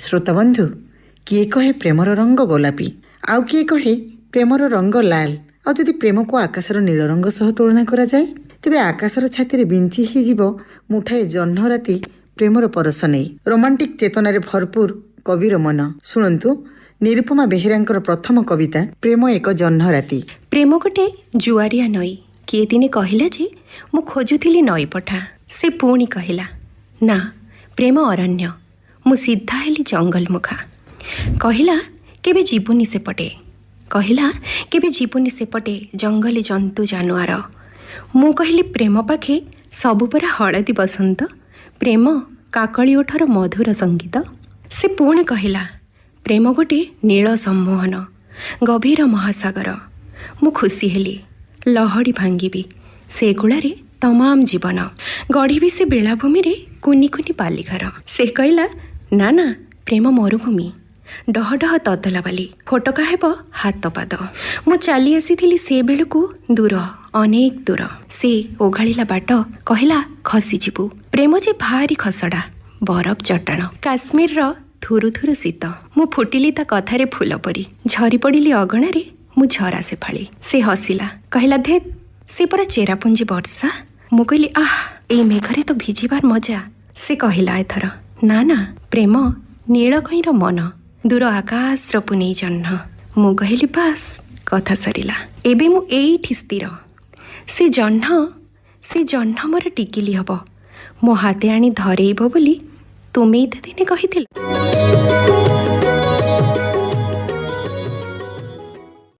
ଶ୍ରୋତାବନ୍ଧୁ, କିଏ କହେ ପ୍ରେମର ରଙ୍ଗ ଗୋଲାପୀ, ଆଉ କିଏ କହେ ପ୍ରେମର ରଙ୍ଗ ଲାଲ। ଆଉ ଯଦି ପ୍ରେମକୁ ଆକାଶର ନୀଳ ରଙ୍ଗ ସହ ତୁଳନା କରାଯାଏ, ତେବେ ଆକାଶର ଛାତିରେ ବିଞ୍ଚି ହେଇଯିବ ମୁଠାଏ ଜହ୍ନ ରାତି ପ୍ରେମର ପରଶ ନେଇ। ରୋମାଣ୍ଟିକ ଚେତନାରେ ଭରପୁର କବିର ମନ। ଶୁଣନ୍ତୁ ନିରୁପମା ବେହେରାଙ୍କର ପ୍ରଥମ କବିତା ପ୍ରେମ ଏକ ଜହ୍ନ ରାତି। ପ୍ରେମ ଗୋଟେ ଜୁଆରିଆ ନଈ। କିଏ ଦିନେ କହିଲା ଯେ ମୁଁ ଖୋଜୁଥିଲି ନଈ ପଠା। ସେ ପୁଣି କହିଲା, ନା, ପ୍ରେମ ଅରଣ୍ୟ। ମୁଁ ସିଧା ହେଲି ଜଙ୍ଗଲ ମୁଖା। କହିଲା କେବେ ଯିବୁନି ସେପଟେ, କହିଲା କେବେ ଯିବୁନି ସେପଟେ, ଜଙ୍ଗଲୀ ଜନ୍ତୁ ଜାନୁଆର। ମୁଁ କହିଲି ପ୍ରେମ ପାଖେ ସବୁ ପରା ହଳଦୀ ବସନ୍ତ, ପ୍ରେମ କାକଳି ଓଠର ମଧୁର ସଙ୍ଗୀତ। ସେ ପୁଣି କହିଲା ପ୍ରେମ ଗୋଟେ ନୀଳ ସମ୍ମୋହନ, ଗଭୀର ମହାସାଗର। ମୁଁ ଖୁସି ହେଲି, ଲହଡ଼ି ଭାଙ୍ଗିବି ସେ କୂଳରେ ତମାମ ଜୀବନ ଗଢ଼ିବି, ସେ ବେଳାଭୂମିରେ କୁନି କୁନି ବାଲିଘର। ସେ କହିଲା ନା ନା, ପ୍ରେମ ମରୁଭୂମି, ଡହ ଡହ ତତଲା ବାଲି, ଫୋଟକା ହେବ ହାତ ପାଦ। ମୁଁ ଚାଲି ଆସିଥିଲି ସେ ବେଳକୁ ଦୂର, ଅନେକ ଦୂର। ସେ ଓଘାଳିଲା ବାଟ, କହିଲା ଖସିଯିବୁ। ପ୍ରେମ ଯେ ଭାରି ଖସଡ଼ା, ବରଫ ଚଟାଣ, କାଶ୍ମୀରର ଥୁରୁ ଥୁରୁ ଶୀତ। ମୁଁ ଫୁଟିଲି ତା କଥାରେ ଫୁଲ ପରି, ଝରି ପଡ଼ିଲି ଅଗଣାରେ ମୁଁ ଝରା ଶେଫାଳି। ସେ ହସିଲା, କହିଲା ଧେତ୍, ସେ ପରା ଚେରାପୁଞ୍ଜି ବର୍ଷା। ମୁଁ କହିଲି ଆଃ, ଏଇ ମେଘରେ ତ ଭିଜିବାର ମଜା। ସେ କହିଲା ଏଥର ନା ନା, ପ୍ରେମ ନୀଳକଇଁର ମନ, ଦୂର ଆକାଶର ପୁନେଇ ଜହ୍ନ। ମୁଁ କହିଲି ବାସ୍, କଥା ସରିଲା, ଏବେ ମୁଁ ଏଇଠି ସ୍ଥିର। ସେ ଜହ୍ନ, ସେ ଜହ୍ନ ମୋର ଟିକିଲି ହବ, ମୋ ହାତେ ଆଣି ଧରେଇବ ବୋଲି ତୁମେ ତ ଦିନେ କହିଥିଲ।